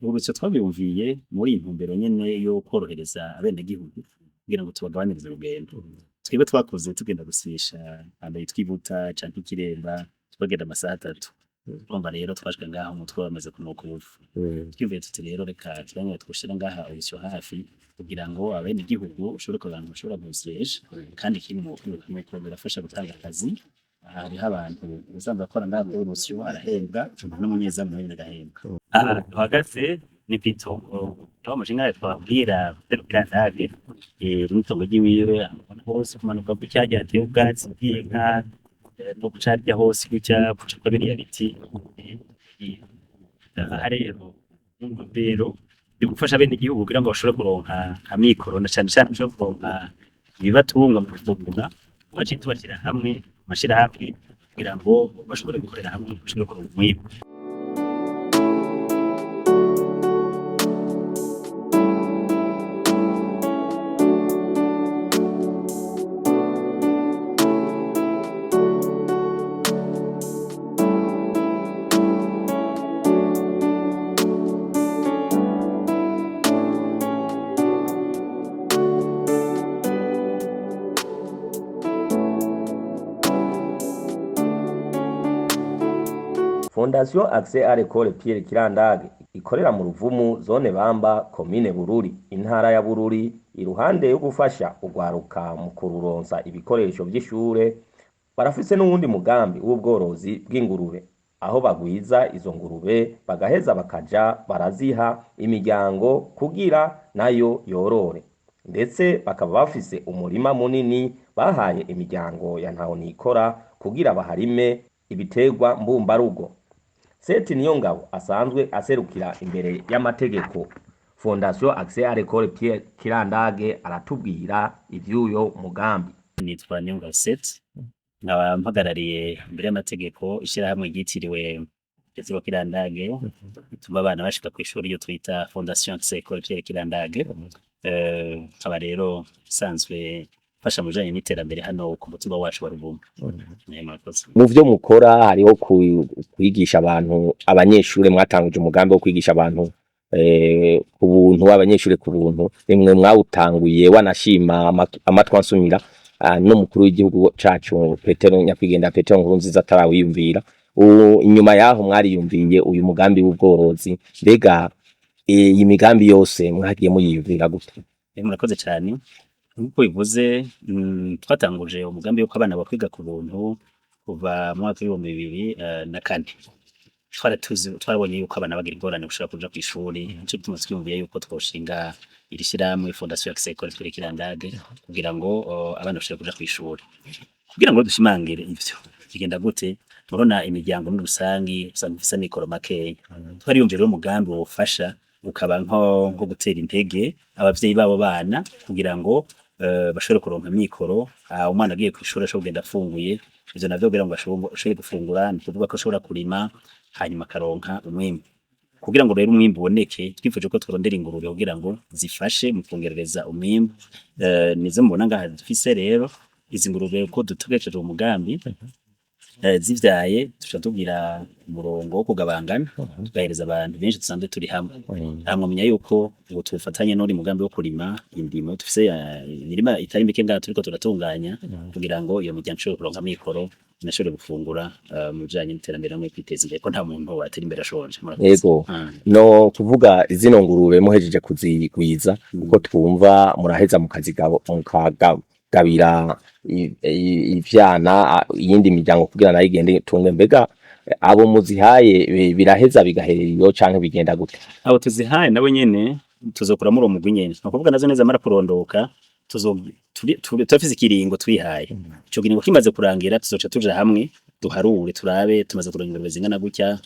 Urusyo twabiyumviye muri iyi ntumbero nyene yo korohereza abenegihugu kugira ngo tubagabanirize urugendo. Twebwe twakuze tugenda gusyesha ahantu hitwa Ibuta canke Ikiremba, twagenda amasaha 3. Urumva rero twashika ngaho umutwe wamaze kunuka ubufu. Twiyumviye tuti rero reka turangire twoshira ngaha urusyo hafi kugira ngo abenegihugu ushobore kuronka bashobora gusyesha, kandi ikindi nuko birafasha gutanga akazi. Aha hariho abantu usanzwe akora ngaha kuri urusyo arahembwa, n'umunyezamu nawe nyene agahembwa. Aha duhagaze ni kw'itongo aho umushinga twabwira Kirandage, mw'itongo ryiwiwe hose kumanuka gutya harya hateye ubwatsi bw'inka, no guca harya hose gutya guca kwa biriya biti. Aha rero mu ntumbero yo gufasha abenegihugu kugira ngo bashobore kuronka amikoro na cane cane bashobore kuronka ibibatunga mu gufungura, twaciye tubashira hamwe mu mashirahamwe kugira ngo bashobore gukorera hamwe bashobore kuronka umwimbu. Fondation Accès à l'école Pierre Kirandage ikorera mu Ruvumu, zone Bamba, komine Bururi, intara ya Bururi, iruhande yo gufasha urwaruka mu kururonsa ibikoresho vy'ishure, barafise n'uwundi mugambi w'ubworozi bw'ingurube, aho bagwiza izo ngurube bagaheza bakaja baraziha imiryango kugira nayo yorore, ndetse bakaba bafise umurima munini bahaye imiryango ya ntahonikora kugira baharime ibiterwa mbumbarugo. Seti Niyongabo asanzwe aserukira imbere y'amategeko Fondation Accès à l'école Pierre Kirandage aratubwira ivy'uyo mugambi. Nitwa Niyongabo Seth, nkaba mpagarariye imbere y'amategeko ishirahamwe ryitiriwe Petero Kirandage, rituma abana bashika kw'ishuri iyo twita Fondation Accès à l'école Pierre Kirandage. Nkaba rero nsanzwe mfasha mu bijanye n'iterambere hano ku mutumba wacu wa Ruvumu. Murakoze. Mu vyo mukora hariho kwigisha abantu, abanyeshure. Mwatanguje umugambi wo kwigisha abantu ku buntu, abanyeshure ku buntu, nimwe mwawutanguye, wanashima amatwi ansumira, n'umukuru w'igihugu cacu Petero nyakwigendera Petero Nkurunziza atarawiyumvira. Inyuma yaho mwariyumviye uyu mugambi w'ubworozi. Mbega iyi migambi yose mwagiye muyiyumvira gute? Murakoze cane. Nkuko bivuze, twatanguje umugambi yuko abana bakwiga ku buntu kuva mu mwaka w'2004. Twaratuzi, twarabonye yuko abana bagira ingorane gushobora kuja kw'ishuri, nico gituma twiyumviye yuko twoshinga iri shirahamwe Fondation Accès École Pierre Kirandage kugira ngo abana bashobore kuja kw'ishuri. Kugira ngo dushimangire ivyo bigenda gute, murabona imiryango muri rusangi usanga ifise amikoro makeya. Twariyumviye rero umugambi wofasha ukaba nko gutera intege abavyeyi b'abo bana kugira ngo bashobore kuronka amikoro, umwana agiye kw'ishuri ashobora kugenda afunguye. Ivyo navyo kugira ngo ashobore gufungura ni ukuvuga ko ashobora kurima hanyuma akaronka umwimbu. Kugira ngo rero umwimbu uboneke, twifuje ko tworondera ingurube kugira ngo zifashe mu kwongerereza umwimbu. Nizo mubona ngaha dufise rero izi ngurube ko dutegereje umugambi, zivyaye tuca tugira umurongo wo kugabangana tugahereza abantu benshi dusanzwe turi hamwe. Aha mwomenya yuko ubu tufatanye n'uri mugambi wo kurima indimo, dufise imirima itari mike ngaha turiko turatunganya kugira ngo iyo miryango ishobore kuronka amikoro inashobore gufungura, mu bijanye n'iterambere no kwiteza imbere, ko nta muntu atera imbere ashonje. Murakoze. Yego. No kuvuga zino ngurube muhejeje kuzigwiza, uko twumva muraheza mukagabira ivyana iyindi miryango kugira nayo igende itunge. Mbega abo muzihaye biraheza bigaherera iyo canke bigenda gute? Abo tuzihaye nabo nyene tuzokuramwo uwo mugwi nyene, ni ukuvuga nazo nizamara kurondoka turafise ikiringo twihaye. Ico kiringo kimaze kurangira tuzoca tuja hamwe duharure turabe tumaze kuronka ingurube zingana gutya,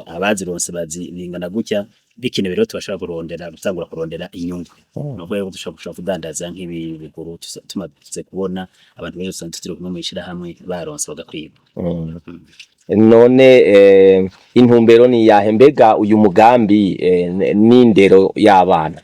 abazironse bingana gutya. Bikenewe rero tubashobora kurondera gutangura kurondera inyungu, ni ukuvuga yuko dushobora kudandaza nk'ibi biguru tumaze kubona abantu benshi dusanzwe turi kumwe mw'ishirahamwe baronse bagakwirwa. None intumbero ni yahe? Mbega uyu mugambi n'indero y'abana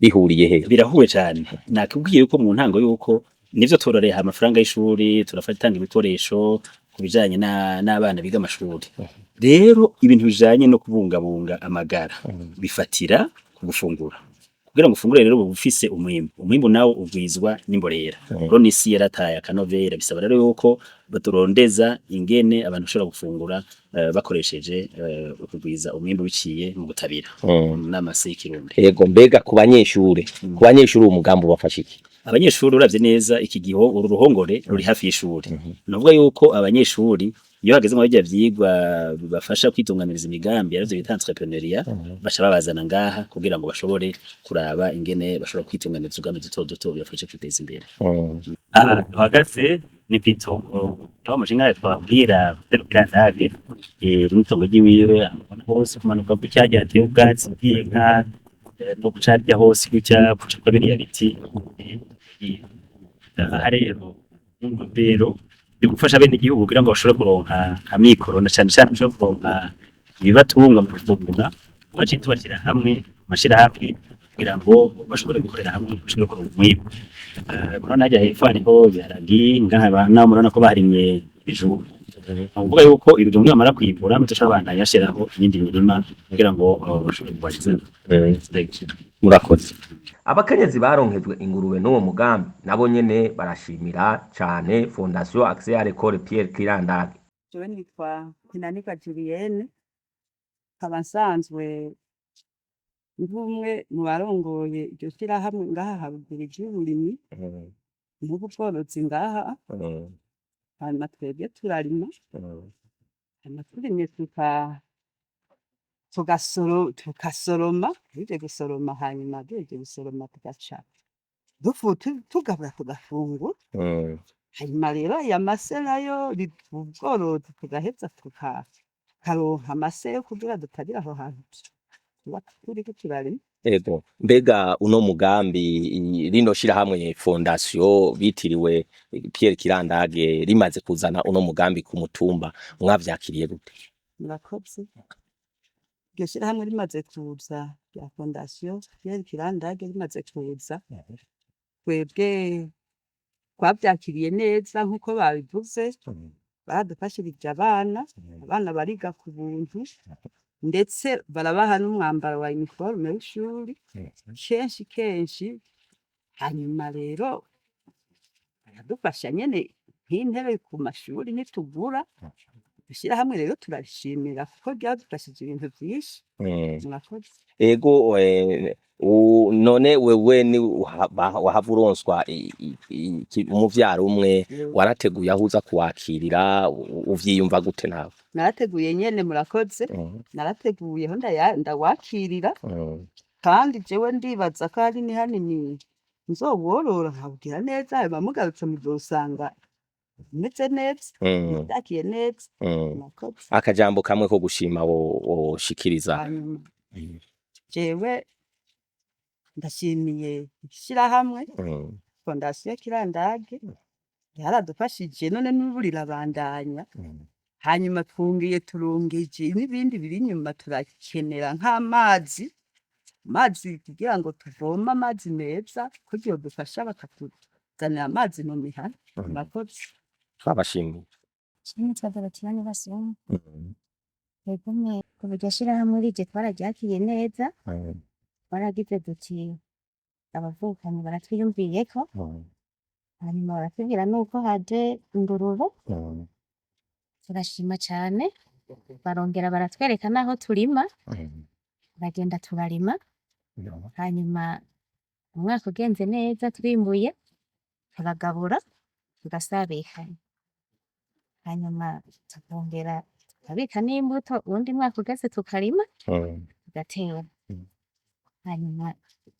bihuriye he? Birahuye cane. Nakubwiye yuko mu ntango yuko nivyo twororeye amafaranga y'ishuri, turafatanga ibikoresho. Ku bijanye n'abana biga amashuri rero, ibintu bijanye no kubungabunga amagara bifatira ku gufungura. Kugira ngo ufungure rero, uba ufise umwimbu. Umwimbu nawo ugwizwa n'imborera. Rero n'isi yarataye akanovera, bisaba rero yuko baturondeza ingene abantu bashobora gufungura bakoresheje ukugwiza umwimbu biciye mu gutabira n'amase y'ikirundi. Ego, mbega ku banyeshure uwo mugambi ubafasha iki? Abanyeshuri, uravye neza iki giho, uru ruhongore ruri hafi y'ishuri. Nuvuga yuko abanyeshuri iyo hageze mu birya vyigwa bibafasha kwitunganiriza imigambi, arivyo bita entrepreneuriat, baca babazana ngaha kugira ngo bashobore kuraba ingene bashobora kwitunganiriza utugambi duto duto bibafashe kwiteza imbere. Aha duhagaze ni kw'itongo aho umushinga twabwira Kirantage, mw'itongo ryiwiwe. Ubona hose kumanuka gutya harya hateye ubwatsi bw'inka, no guca harya hose gutya guca kwa biriya biti. Aha rero mu ntumbero yo gufasha bene igihugu kugira ngo bashobore kuronka amikoro, na cane cane bashobore kuronka ibibatunga mu gufungura, twaciye tubashira hamwe mu mashirahamwe kugira ngo bashobore gukorera hamwe, bashobore kuronka umwimbu. Murabona harya hepfo hariho ibiharagi, ngaha naho murabona ko baharimye ibijumbu. Ni ukuvuga yuko ibijumbu nibamara kwimbura, bazoca babandanya bashiraho iyindi mirima kugira ngo bashobore kurwanya. Murakoze. Abakenyezi baronkejwe ingurube n'uwo mugambi nabo nyene barashimira cane Fondation Accès à l'école Pierre Kirandage. Jewe nitwa Kinanirwa Julienne, nkaba nsanzwe ndi umwe mu barongoye iryo shirahamwe ngaha haruguru ry'uburimyi n'ubu bworozi ngaha. Hanyuma twebwe turarima, hanyuma turimye tugasoroma, duhejeje gusoroma, hanyuma duhejeje gusoroma tugaca tugabura tugafungura. Hanyuma rero aya mase nayo ubworozi, tugaheza tukaronka amase yo kugira dutabire aho hantu tuba turiko turarima. Ego, mbega uno mugambi, rino shirahamwe Fondation bitiriwe Pierre Kirandage rimaze kuzana uno mugambi ku mutumba, mwavyakiriye gute? Murakoze. Iryo shirahamwe rimaze kuza rya Fondation Pierre Kirandage rimaze kuza, twebwe twavyakiriye neza nk'uko babivuze. Baradufashirije abana, abana bariga ku buntu, ndetse barabaha n'umwambaro wa uniforme w'ishuri kenshi kenshi. Hanyuma rero baradufasha nyene nk'intebe ku mashuri ntitugura. Ishirahamwe rero turarishimira kuko ryadufashije ibintu vyinshi. Murakoze. Ego, none wewe ni wahava uronswa umuvyaro umwe, warateguye aho uza kuwakirira? Uvyiyumva gute nawe? Narateguye nyene, murakoze. Narateguye aho ndawakirira, kandi jewe ndibaza ko hari ni hanini nzoworora nkawugira neza. Hanyuma mugarutse muzosanga meze neza, vyakiye neza. Murakoze. Akajambo kamwe ko gushima woshikiriza? Hanyuma jewe ndashimiye ishirahamwe Fondation Kirandage, yaradufashije none n'ubu rirabandanya. Hanyuma twongeye turungeje n'ibindi biri inyuma, turakenera nk'amazi, amazi kugira ngo tuvome amazi meza, kugira dufasha bakatuzanira amazi mu mihana. Murakoze. Twabashimiye. Nitwa Dorothea Nibasumba. Egome, kuva iryo shirahamwe rije twararyakiriye neza, twaragize duti abavukanyi baratwiyumviyeko, hanyuma baratubwira nuko haje ingurube, turashima cane, barongera baratwereka n'aho turima, turagenda turarima, hanyuma umwaka ugenze neza twimbuye, turagabura tugasabikanya, hanyuma tukongera tukabika n'imbuto, uwundi mwaka ugeze tukarima, tugatera. Hanyuma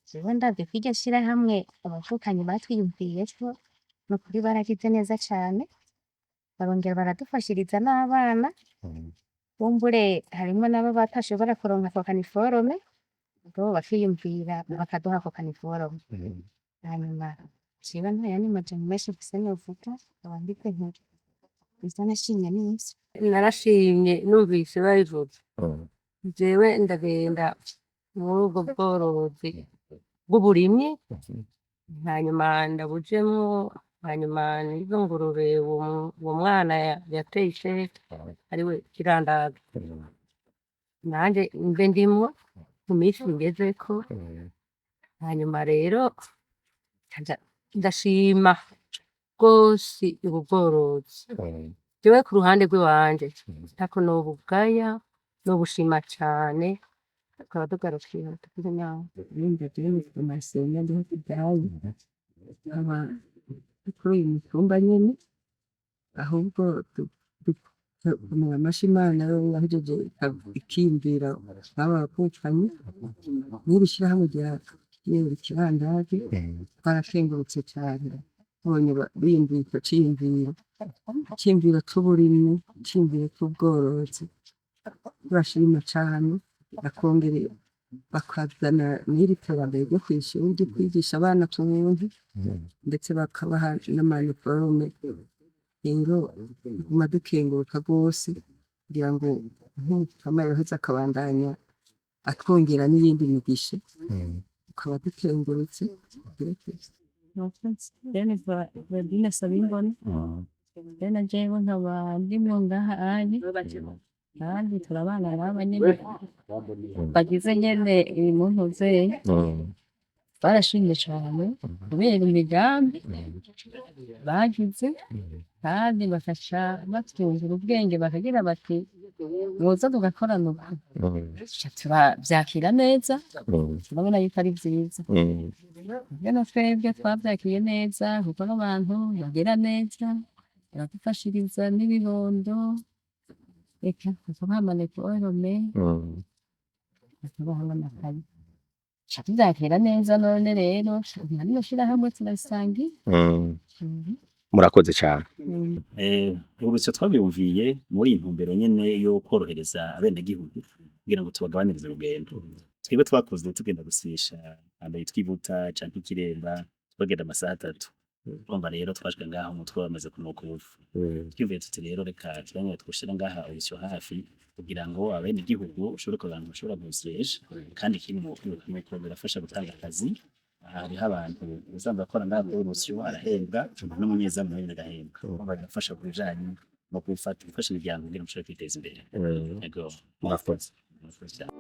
jewe ndavye kw'iryo shirahamwe abavukanyi batwiyumviyeko, nukuri baragize neza cane, barongera baradufashiriza n'abana, kumbure harimwo nabo batashobora kuronka ako kaniforome, mugabo bakiyumvira bakaduha ako kaniforome. Hanyuma jewe nta yandi majambo menshi mfise novuga, nkaba ngize nti ivyo nashimye nivyo. Narashimye numvise babivuze. Jewe ndagenda muri ubwo bworozi bw'uburimyi, hanyuma ndabujemwo. Hanyuma n'izo ngurube uwo mwana yateye iteka ariwe Kirandaga, nanje mbe ndimwo mu minsi ngezeko. Hanyuma rero ndashima rwose ubu bworozi. Jewe ku ruhande rw'iwanje ntako nobugaya, nobushima cane, tukaba tugarukiye aho tugize inama. Urumva jewe nitwa Marcelina Ndihokubwayo, nkaba ndi kuri uyu mutumba nyene, ahubwo dukomera amashi Imana yo yahejeje ikiyumvira nk'aba bavukanyi n'iri shirahamwe rya Pierre Kirandage. Twarakengurutse cane tubonye biyumviye ico ciyumviro, iciyumviro c'uburimyi, iciyumviro c'ubworozi. Turashima cane, bakongera bakazana n'iri terambere ryo kw'ishuri ryo kwigisha abana ku buntu, ndetse bakabaha n'ama uniforme. Rero tuguma dukenguruka rwose kugira ngo nk'Umukama yoheza akabandanya atwongera n'iyindi migisha, tukaba dukengurutse. Murakoze. Jewe nitwa Claudine Sabimbona. Rero na jewe nkaba ndimwo ngaha anye, kandi turabana n'aba nyene bagize nyene impuzu. Barashimye cane kubera imigambi bagize, kandi bakaca batwungura ubwenge, bakagira bati mwoza tugakorana uku. Tuca turavyakira neza, turabona yuko ari vyiza. Rero twebwe twavyakiye neza kuko n'abantu bagira neza, baradufashiriza n'ibibondo, eka bakabaha ama uniforme, bakabaha n'amakaye. Tuca tuvyakira neza. None rero na rino shirahamwe turarisangiye. Murakoze cane. Urusyo twabiyumviye muri iyi ntumbero nyene yo korohereza abenegihugu kugira ngo tubagabanirize urugendo. Twebwe twakuze tugenda gusyesha ahantu hitwa Ibuta canke Ikiremba, twagenda amasaha 3. Urumva rero twashika ngaha umutwe wamaze kunuka ubufu. Twiyumviye tuti rero reka turangire twoshira ngaha urusyo hafi kugira ngo abenegihugu ushobore kuronka bashobora gusyesha. Kandi ikindi nuko birafasha gutanga akazi. Aha hariho abantu usanzwe akora ngaha kuri urusyo arahembwa, n'umunyezamu nawe nyene agahembwa. Urumva birafasha ku bijanye no gufasha imiryango kugira ngo ishobore kwiteza imbere. Yego. Murakoze. Murakoze cane.